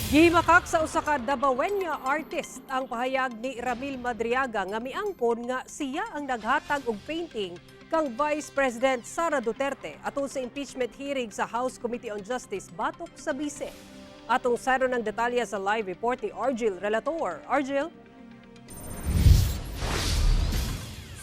Gimakak sa usa ka Dabaweña artist ang pahayag ni Ramil Madriaga nga miangkon nga siya ang naghatag og painting kang Vice President Sara Duterte atol sa impeachment hearing sa House Committee on Justice batok sa bise. Atong sayran ang detalye sa live report ni Argil Relator. Argil?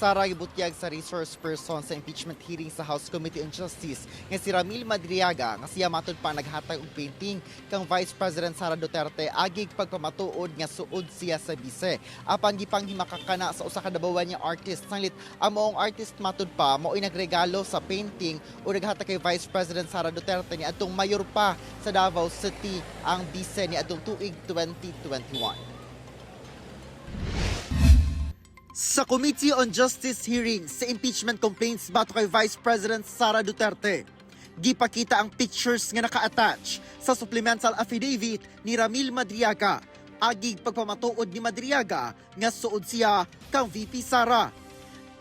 Sara, gibutyag sa resource person sa impeachment hearing sa House Committee on Justice nga si Ramil Madriaga nga siya matud pa naghatag og painting kang Vice President Sara Duterte agig pagpamatuod nga suod siya sa bise. Apan gipanghimakakana sa usa ka Dabaweña artist, sanglit ang maong artist matud pa mao'y nagregalo sa painting o naghatag kay Vice President Sara Duterte ni adtong mayor pa sa Davao City ang bise ni adtong tuig 2021. Sa Committee on Justice hearing sa impeachment complaints batok kay Vice President Sara Duterte, gipakita ang pictures nga naka-attach sa supplemental affidavit ni Ramil Madriaga agig pagpamatuod ni Madriaga nga suod siya kang VP Sara.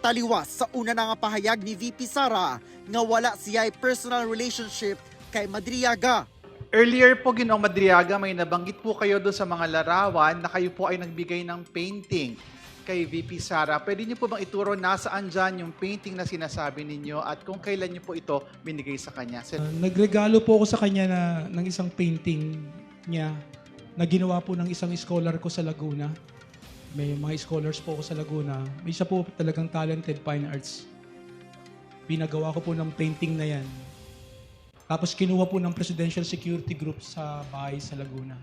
Taliwas sa una na nga pahayag ni VP Sara nga wala siya personal relationship kay Madriaga. Earlier po, Ginoong Madriaga, may nabanggit po kayo doon sa mga larawan na kayo po ay nagbigay ng painting kay VP Sara. Pwede niyo po bang ituro nasaan dyan yung painting na sinasabi ninyo at kung kailan niyo po ito binigay sa kanya? Sir, Nagregalo po ako sa kanya na, ng isang painting niya na ginawa po ng isang scholar ko sa Laguna. May mga scholars po ako sa Laguna. May isa po talagang talented fine arts. Pinagawa ko po ng painting na yan. Tapos kinuha po ng Presidential Security Group sa bahay sa Laguna.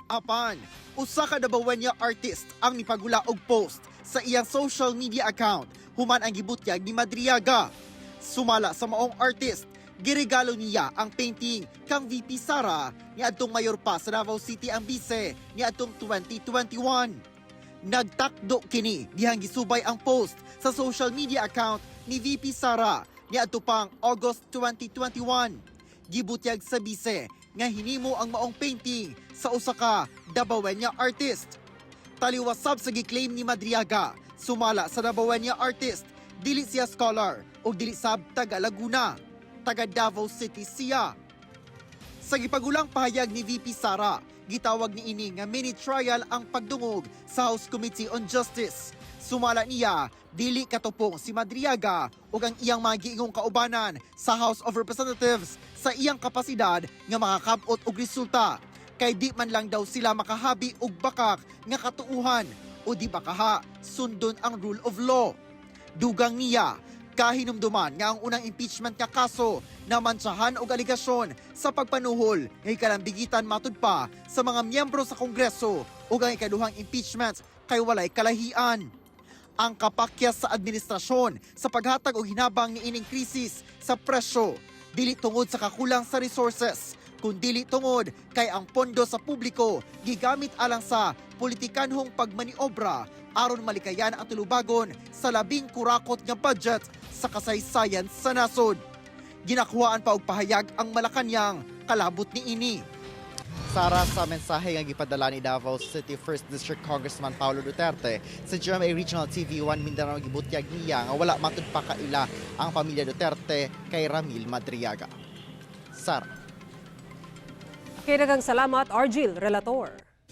Apan, usa ka Dabaweña artist ang nipagula og post sa iyang social media account human ang gibutyag ni Madriaga. Sumala sa maong artist, giregalo niya ang painting kang VP Sara niadtong mayor pa sa Davao City ang bise niadtong 2021. Nagtakdo kini dihang gisubay ang post sa social media account ni VP Sara niadto pang August 2021. Gibutyag sa bise nga hinimo ang maong painting sa usa ka Dabaweña artist. Taliwas sab sa gi-claim ni Madriaga, sumala sa Dabaweña artist, dili siya scholar o dili sab taga Laguna, taga Davao City siya. Sa gipagulang pahayag ni VP Sara, gitawag ni ini nga mini trial ang pagdungog sa House Committee on Justice. Sumala niya, dili katupong si Madriaga ug ang iyang mga giingong kaubanan sa House of Representatives sa iyang kapasidad nga makakab-ot og resulta. Kay di man lang daw sila makahabi og bakak nga katuuhan o di ba kaha sundon ang rule of law. Dugang niya, kahinumduman nga ang unang impeachment nga kaso na mantsahan og alegasyon sa pagpanuhol nga ikalambigitan matud pa sa mga miyembro sa Kongreso ug ang ikaduhang impeachment kay walay kalahian. Ang kapakyas sa administrasyon sa paghatag og hinabang niining krisis sa presyo dili tungod sa kakulang sa resources kundili tungod kay ang pondo sa publiko gigamit alang sa politikanhong pagmaniobra aron malikayan ang tulubagon sa labing kurakot nga budget sa kasaysayan sa nasod. Ginakuhaan pa og pahayag ang Malacañang kalabot niini. Sara, sa mensahe nga gipadala ni Davao City 1st District Congressman Paulo Duterte sa GMA Regional TV 1 Mindanao, gibutyag niya nga wala matud pa kaila ang pamilya Duterte kay Ramil Madriaga. Sara. Kinagang salamat, Argil Relator.